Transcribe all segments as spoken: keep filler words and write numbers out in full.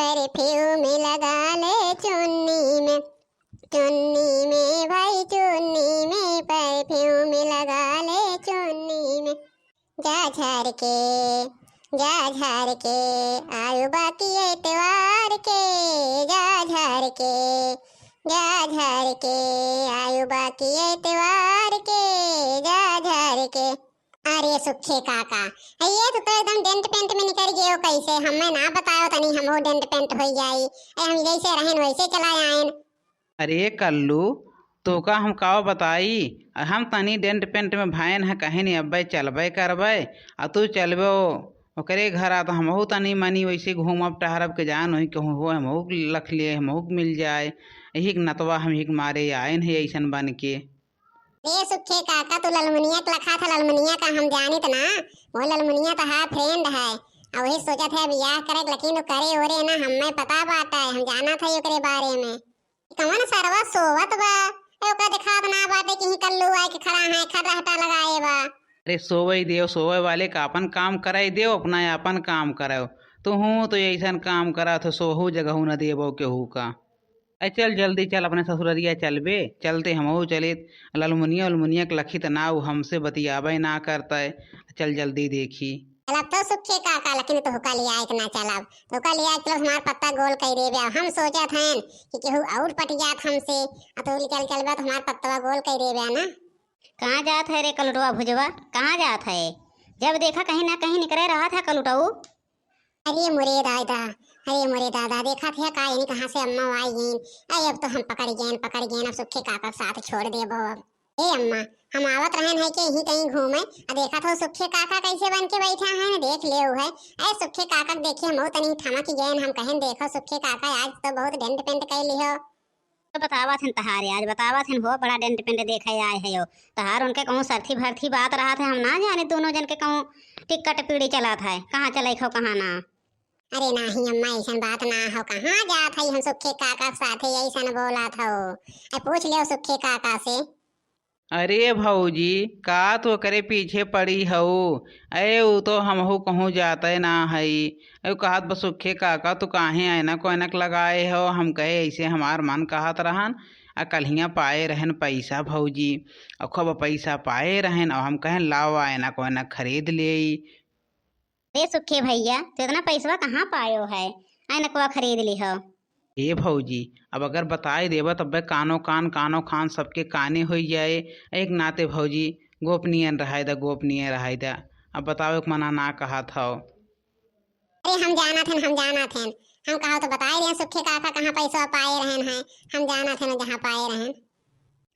परफ्यूम लगा ले चुन्नी में, चुन्नी में भाई चुन्नी में, परफ्यूम लगा ले चुन्नी में। जा झार के, जा झार के, आयु बाकी एतवार के। जा झार के, जा झार के, आयु बाकी एतवार के। जा झार के। अरे सुखे काका, ये तो, तो एकदम डेंट पेंट में निकल गयो कैसे? हमें ना बतायो तनी, हमहू डेंट पेंट होई जाई। ए, हम जैसे रहेन वैसे चला आएन। अरे कल्लू, तोका हम काव बताई, हम तनी डेंट पेंट में भएन है, कहेन अब्बे चलबे करबे, आ तू चलबो ओकरे घरा, तो हमहू तनी मनी वैसे घूमब टहरब के जान, वही कहूँ हो हमहू लख लिए, हमहू मिल जाए। यही के नतवा हम यही के मारे आएन है ऐसन बन के। रे सुखे काका, तू ललमुनिया के लखा था, ललमुनिया का हम जानित ना, वो ललमुनिया तो है फ्रेंड है, और वही सोचत है बियाह करे के, लेकिन वो करे ओरे ना, हमें पता बाटे, हम जाना था ओकरे बारे में। कवन सरवा सोवत बा? ए, ओकरा देखात ना बाटे कि ही कल्लू आए के खड़ा है, खर्राटा लगाए बा। अरे सोवई देव, सोवे वाले का अपन काम कराई देव, अपना अपन काम करो। तुहू तो ऐसन काम करत हो, सोहू जगहू न देबो केहू का। ए चल जल्दी चल, अपने ससुररिया चलबे, चलते हमहू चलित। ललमुनिया उलमुनिया के लखित ना, उ हमसे बतियाबे ना करते। चल जल्दी देखी। चलब तो सुखे काका, लेकिन तोहका लियाए के ना चलब। तोहका लियाए के चलब, हमार पत्ता गोल कई देबे। हम सोचत हन कि केहू और पट जात हमसे, आ तू चल चलबे तो हमार पत्तवा गोल कई देबे ना। कहाँ जात है रे कलुटवा भुजवा, कहाँ जात है? जब देखा कहीं ना कहीं निकरे रहत है कलुटऊ। अरे मोरे दादा, अरे मोरे दादा, देखत है का, यानी कहाँ से अम्मा आई गईन। अरे अब तो हम पकड़ गए, पकड़ गए, अब सुखे काका के साथ छोड़ देबो अब। ए अम्मा, हम आवत रहन है कि यहीं कहीं घूमे, आ देखत हो सुखे काका कैसे बन के बैठा है, देख ले है। अरे सुखे काका के देखिए हम तनी ठमक गए, हम कहन देखो सुखे काका आज तो बहुत डेंट पेंट कर लिहो। तो बतावत हन तहारे, आज बतावत हन हो, बड़ा डेंट पेंट देखे आए है हो। तहार उनके कहूँ सरथी भरथी बात रहत है, हम ना जाने दोनों जन के कहूँ टिकट पीढ़ी चलत है, कहाँ चले हो कहाँ ना। अरे नाही अम्मा, ऐसन बात ना हो, कहाँ जात है हम सुखे काका के साथे ऐसन बोलत हो। ए पूछ लियो सुखे काका से। अरे भौजी, का तू ओकरे पीछे पड़ी हऊ? अरे उ तो हमहू कहूँ जाते ना हई। अरे कहत बा सुखे काका, तू काहे ऐनक ओनक लगाए हो? हम कहे ऐसे हमार मन कहत रहन, आ कल्हिया पाए रहन पैसा भौजी, आ खूब पैसा पाए रहन, और हम कहेन लाओ ऐनक ओनक खरीद लेई। अरे सुखे भैया, तू इतना पैसवा कहाँ पायो है, ऐनकवा खरीद लिहो? ए भौजी, अब अगर बताई देबा तब्बे कानो कान, कानो खान सबके काने होई जाए। एक नाते भौजी, गोपनीय रहाई दा, गोपनीय रहाई दा। अब बतावे के मना ना कहत हौ। अरे हम जानत हन, हम जानत हन। हम कहो तो बताए रहे सुखे काका कहाँ पैसवा पाए रहन हैं। हम जानत हन जहाँ पाए रहन।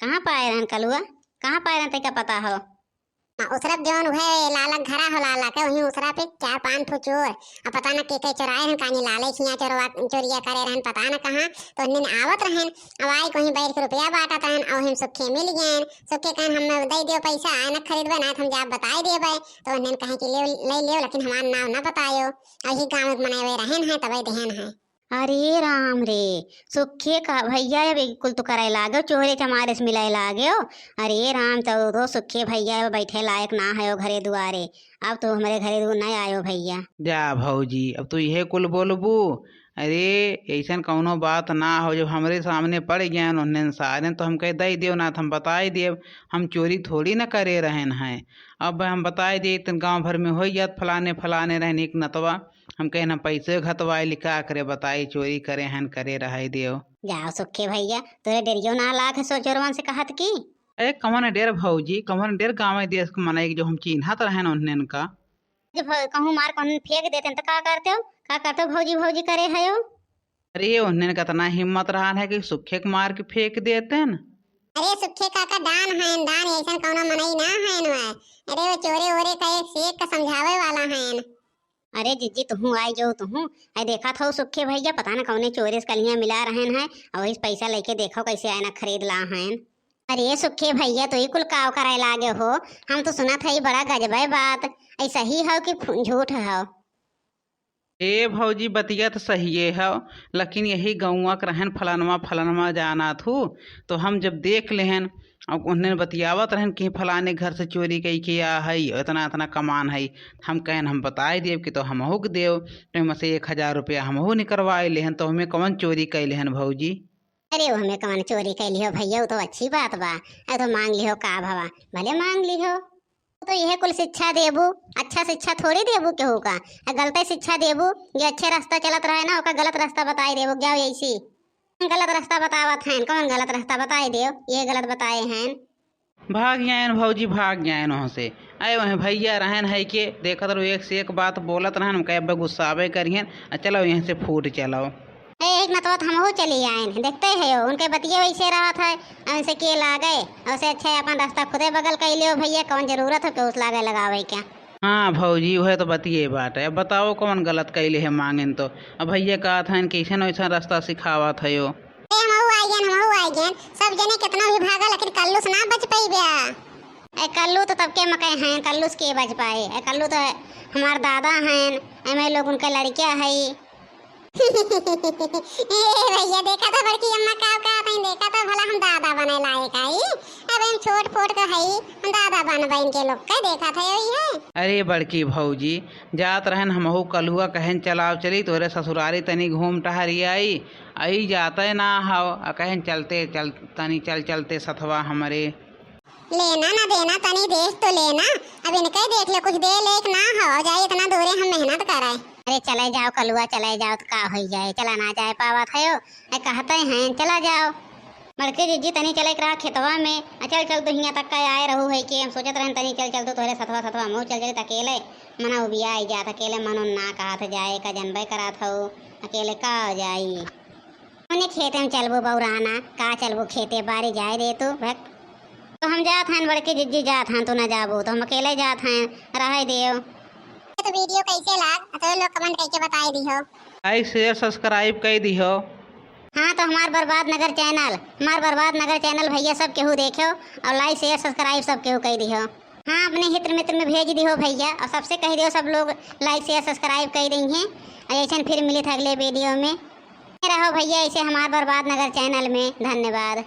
कहाँ पाए रहन कलुआ? कहाँ पाए रहन, तैका पता हो? मा उसरप जौन उहे लाला के घरा हो लाला के, वहीं उसरा पे चार पाँच ठो चोर, अब पता न के के चोराए रहन, कानी लाले खिया चोरवा, चोरिया करे रहन, पता न कहाँ। तो उन्हें आवत रहन, अब आई कहीं बैठ के रुपया बांटत रहन, और हम सुखे मिल गए। सुखे कहन, "हमें दे दियो पैसा, ऐनक खरीदबे, ना तो हम जाब बताए देबे।" तो उन्हें कहे कि ले, ले लियो, लेकिन हमार नाम ना बतायो। और ही गाँव के मनाए हुए रहन है, तबे देहन है। अरे राम रे, सुखे का भैया अब कुल तो करे लागो, चोरे चमारे से मिलाए लागो। अरे राम, तो, तो सुखे भैया अब बैठे लायक ना है ओ घरे दुआरे। अब तो हमरे घरे दु-, नहीं आयो भैया। जा भौजी, अब तू इहे कुल बोलबू? अरे, ऐसन कौनो बात ना हो, जब हमरे सामने पड़ गए उन्हें सारे, तो हम कहे दे देव ना, तो हम बताए देव, हम चोरी थोड़ी ना करे रहन हैं। अब हम बताए दे, इतन गाँव भर में हो जात, फलाने फलाने रहन एक नतवा, हम कहे ना पैसे घतवाए लिखा करे, बताई चोरी करे हन, करे रहाई देव। जाओ सुखे भैया, तोरे डेरियो ना लाग है सो चोरवन से कहत की? अरे कवन डेर भौजी, कवन डेर गाँव देश के मनई जो हम चिन्हत रहन उन्हन का। जब कहूँ मार कौन फेंक देते हैं तो का करते हो, का करते हो भौजी भौजी करे है हो? अरे उन्हन का इतना हिम्मत रहन है कि सुखे के मार के फेंक देते हैं। अरे सुखे काका डान हैं, डान, ऐसन कौनो मनई ना हैं वह। अरे वो चोरे ओरे का एक से एक का समझावे वाला हैं। अरे जिज्जी, तुहूँ आई जो तुहूँ। आई देखा था सुखे भैया, पता न कौने चोरे से कलियाँ मिला रहन हैं, और वही से पैसा लेके देखो कैसे ऐनक खरीद ला हैं। अरे सुखे भैया, तो ई कुल काव करे लागे हो? हम तो सुनत है बड़ा गजबे बात। ऐसा ही हो कि फु-, झूठ हो? ए भौजी, बतिया त सहिए हौ, लेकिन यही गउँवा क रहन, फलनवा फलनवा जानत हू, तो हम जब देख लेहन, अब उन्हें बतियावत रहन कि फलाने घर से चोरी कइ के आ है, इतना इतना कमान है। हम कहन हम बताए देब कि तो हमहू के देव, तो हमसे एक हजार रुपया हमहू निकरवाए लेहन, तो हमें कौन चोरी कइ लेहन भौजी? अरे, वो हमें कौन चोरी कइ लिहो भैया, वो तो अच्छी बात बा। अरे, तो मांग लिहो का भवा, भले मांग लिहो। तो यह कुल शिक्षा देबू, अच्छा शिक्षा थोड़ी देबू केहू का। आ गलते शिक्षा देबू, जे अच्छे रास्ता चलत रहे ना, ओका गलत रास्ता बताई देबू, जाओ ऐसी। गलत रास्ता बतावत हैं, कौन गलत रास्ता बताई देव, ये गलत बताए हैं। भाग जाएन भौजी, भाग जाएन वहाँ से। अरे वहीं भैया रहन है के, देखत रहो एक से एक बात बोलत रहन, हम कहे अब गुस्सावे करिहन, आ चलो यहाँ से फूट चलो। ए, एक न तो हमहू चली आएन, देखते है हो, उनके बतिये वैसे रहत है, उनसे के लागे, उसे अच्छा है अपन रास्ता खुदे बगल कइ लियो भैया, कौन जरूरत है केहू से लागे लगावे के। हाँ भौजी, वह तो बतिये बात है। अब बताओ कौन गलत कइले है मांगेन तो। अब भैया कहत हैं कैसन वैसन रास्ता सिखावत है यो। ए, हमहू आ गएन, हमहू आ गएन। सब जने कितना भी भागा लेकिन कल्लू से ना बच पइबे। ए, कल्लू तो तब के मकई हैं, कल्लू से के बच पाए? ए, कल्लू तो हमार दादा हैं, एमे लोग उनके लड़किया है। ए भैया, देखा था बड़की अम्मा का कहत हैं, देखा था भला हम दादा बने लायक आई। अब हम छोट फोट के हई, हम दादा बनबे इनके लोग के, देखा था यही है। अरे बड़की भौजी, जात रहन हमहू कलुआ, कहन चलाव चली तोरे ससुरारी तनी घूम टहरी आई, आई जाते ना हव, आ कहन चलते चल, तनी चल चलते सथवा हमरे। लेना ना देना, तनी देख तो लेना। अब इनके देख ले, कुछ दे ले कि ना हो जाए, इतना दूरे हम मेहनत करे। अरे चले जाओ कलुआ, चले जाओ तो का होई जाए, चला ना जाए पावत है यो। ए, कहते हैं चला जाओ। बड़की जिज्जी तनी चले के रहा खेतवा में। आ चल चल तू हियाँ तक का आए रहू है कि हम सोचत रहन तनी चल चल तू तोहरे सथवा सथवा हमहू चल चली त अकेले मना उबिया आई जात, अकेले मनो ना कहत जाए का जनबे करत हऊ, अकेले का जाई। ओने खेते में चलबू बौराना, का चलबू खेते बारी, जाए दे तू, भक। तो हम जात हन, बड़की जिज्जी जात हन, तू ना जाबू, तो हम अकेले जात हन, रहे देव। तो video कैसे लाग, तो लोग comment करके बताए दिहो। Like, share, subscribe कइ दिहो। हाँ, तो हमार बर्बाद नगर channel, हमार बर्बाद नगर channel भैया सब केहू देखो और like, share, subscribe सब केहू कइ दिहो। हाँ, अपने हित मित्र में भेज दिहो भैया, और सबसे कह दिहो सब लोग like, share, subscribe कइ दइहें। और ऐसन फिर मिलित अगले video में। रहो भैया ऐसे हमार बर्बाद नगर channel में। धन्यवाद।